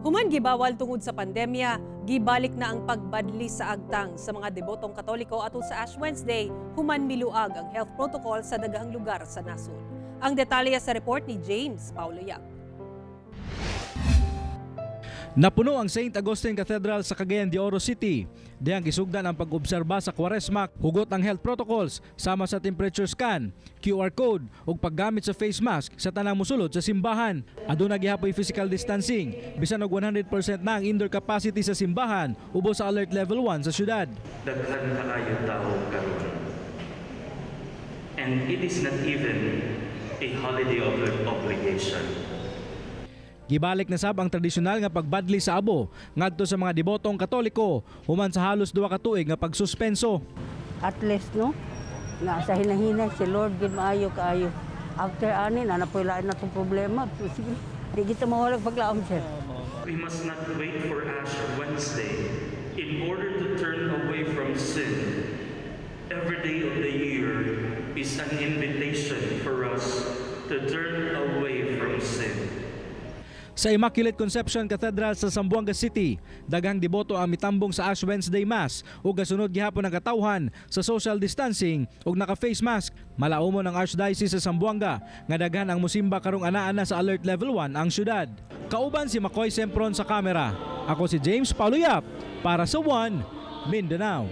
Human gibawal tungod sa pandemya, gibalik na ang pagbadli sa agtang sa mga debotong Katoliko atol sa Ash Wednesday, human miluag ang health protocol sa daghang lugar sa nasod. Ang detalye sa report ni James Paulo Yap. Napuno ang St. Augustine Cathedral sa Cagayan de Oro City. Dihang gisugdan ang pag-obserba sa Kwaresma, hugot ang health protocols sama sa temperature scan, QR code ug paggamit sa face mask sa tanang musulod sa simbahan. Aduna gihapoy physical distancing, bisan og 100% na ang indoor capacity sa simbahan ubos sa alert level 1 sa syudad. Daghan kaayo tao karon. And it is not even a holiday of obligation. Gibalik na sab ang tradisyonal nga pagbadli sa abo ngadto sa mga debotong Katoliko human sa halos 2 ka tuig nga pagsuspenso. At least, no, nga sa hinahinay si Lord gid maayo kaayo. After ani na napoy lain na tong problema. So, sige, di kita mawalag paglaom, sir. We must not wait for Ash Wednesday in order to turn away from sin. Every day of the year is an invitation for us to turn away from sin. Sa Immaculate Conception Cathedral sa Zamboanga City, daghang deboto ang mitambong sa Ash Wednesday Mass ug gasunod gihapon ang katawhan sa social distancing ug naka-face mask. Malaumon ang Archdiocese sa Zamboanga nga daghan ang musimba karong anaa na sa alert level 1 ang syudad. Kauban si Makoy Sempron sa kamera. Ako si James Paulo Yap para sa One Mindanao.